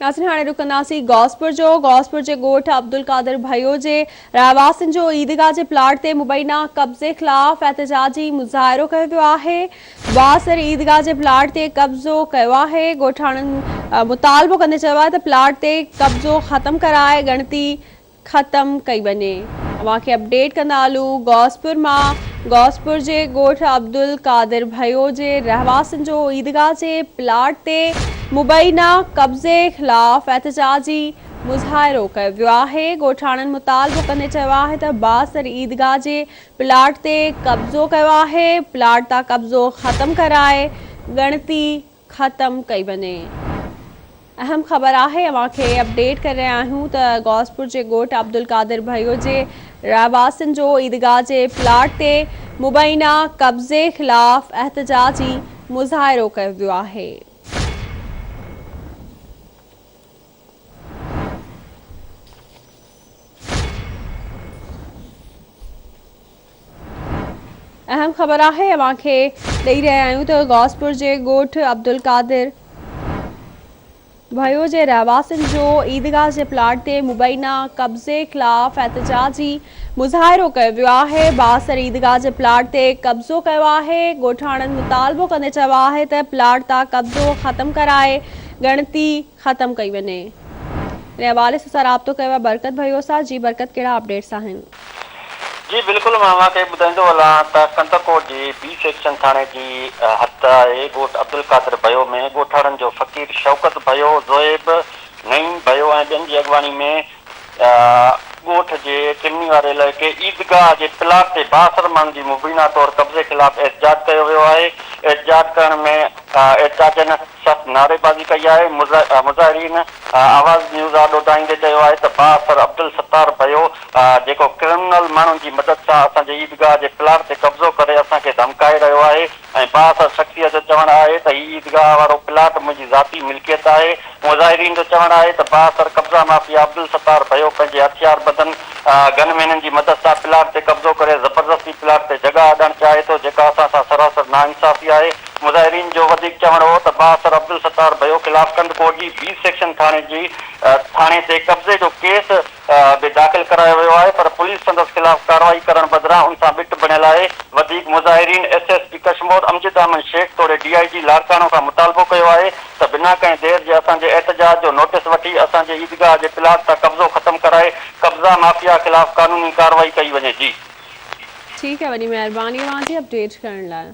ناظرين هاڻي رڪنداسين غوثپور جو، غوثپور جي ڳوٺ عبدالقادر ڀيو جي رهواسين جو عيدگاهه جي پلاٽ تي مبينا قبضي خلاف احتجاجي مظاهرو ڪيو ويو آهي، بااثر عيدگاهه جي پلاٽ تي قبضو ڪيو آهي، ڳوٺاڻن مطالبو ڪندي چيو آهي ته پلاٽ تي قبضو ختم ڪرائي ڳڻتي ختم ڪئي وڃي. اوهان کي اپڊيٽ ڪندا هلون غوثپور مان غوثپور جي ڳوٺ عبدالقادر ڀيو جي رهواسين جو عيدگاهه جي پلاٽ تي مبينا قبضي خلاف احتجاجي مظاهرو ڪيو ويو آهي ڳوٺاڻن مطالبو ڪندي چيو آهي ته بااثر عيدگاهه جي پلاٽ تي قبضو ڪيو آهي پلاٽ تان قبضو ختم ڪرائي ڳڻتي ختم ڪئي وڃي. اهم خبر آهي اوهان کي اپڊيٽ ڪري رهيا آهيون ته غوثپور جي ڳوٺ عبدالقادر ڀيو جي رهواسين جو عيدگاهه جي پلاٽ تي مبينا قبضي خلاف احتجاجي مظاهرو ڪيو ويو آهي. اهم خبر آهي اوهان کي ڏئي رهيا آهيون ته غوثپور جي ڳوٺ عبدالقادر ڀيو جي رهواسين جو عيدگاهه جي پلاٽ تي مبينا قبضي خلاف احتجاجي مظاهرو ڪيو ويو آهي بااثر عيدگاهه جي پلاٽ تي قبضو ڪيو آهي ڳوٺاڻن مطالبو ڪندي چيو آهي ته پلاٽ تان قبضو ختم ڪرائي ڳڻتي ختم ڪئي وڃي. ان حوالي سان اسان رابطو ڪيو آهي برڪت ڀيو سان جي برڪت ڪهڙا اپڊيٽس آهن. جي بلڪل مان اوهان کي ٻڌائيندو هلان ته ڪنڌڪوٽ جي بي سيڪشن ٿاڻي جي حد آهي ڳوٺ عبدالقادر ڀيو ۾ ڳوٺاڻن جو فقير شوڪت ڀيو، زوهيب، نعيم ڀيو ۽ ٻين جي اڳواڻي ۾ ڳوٺ جي چمني واري علائقي عيدگاهه جي پلاٽ تي بااثر ماڻهن جي مبينا طور قبضي خلاف احتجاج ڪيو ويو آهي احتجاج ڪرڻ ۾ احتجاجن سخت نعريبازي ڪئي آهي، مظاهرين آواز نيوز آڏو دانهيندي چيو آهي ته بااثر عبدالستار ڀيو جيڪو ڪرمنل ماڻهن جي مدد سان اسان جي عيدگاهه جي پلاٽ تي قبضو ڪري اسان کي ڌمڪائي رهيو آهي ۽ بااثر شخصيت جو چوڻ آهي ته هي عيدگاهه وارو پلاٽ منهنجي ذاتي ملڪيت آهي، مظاهرين جو چوڻ آهي ته بااثر قبضا مافيا عبدالستار ڀيو پنهنجي هٿياربندن گن مينن جي مدد سان پلاٽ تي قبضو ڪري زبردستي پلاٽ تي جڳهه اڏڻ چاهي ٿو جيڪا اسان سان سراسر ناانصافي آهي. مظاهرين جو وڌيڪ چوڻ هو ته بااثر عبدالستار ڀيو خلاف ڪنڌڪوٽ جي بي سيڪشن ٿاڻي جي ٿاڻي تي قبضي جو ڪيس به داخل ڪرايو ويو آهي پر پوليس سندس خلاف ڪارروائي ڪرڻ بدران ان سان ٻٽ بڻيل آهي. وڌيڪ مظاهرين S S P Kashmore Amjad Ahmed Shaikh توڙي ڊي I جي لاڙڪاڻو کان مطالبو ڪيو آهي ته بنا ڪنهن دير جي اسان جي احتجاج جو نوٽيس وٺي اسان جي عيدگاهه جي پلاٽ تان قبضو ختم ڪرائي قبضا مافيا خلاف قانوني ڪارروائي ڪئي وڃي جي. ٺيڪ آهي وڏي مهرباني اوهان جي اپڊيٽ ڪرڻ لاء.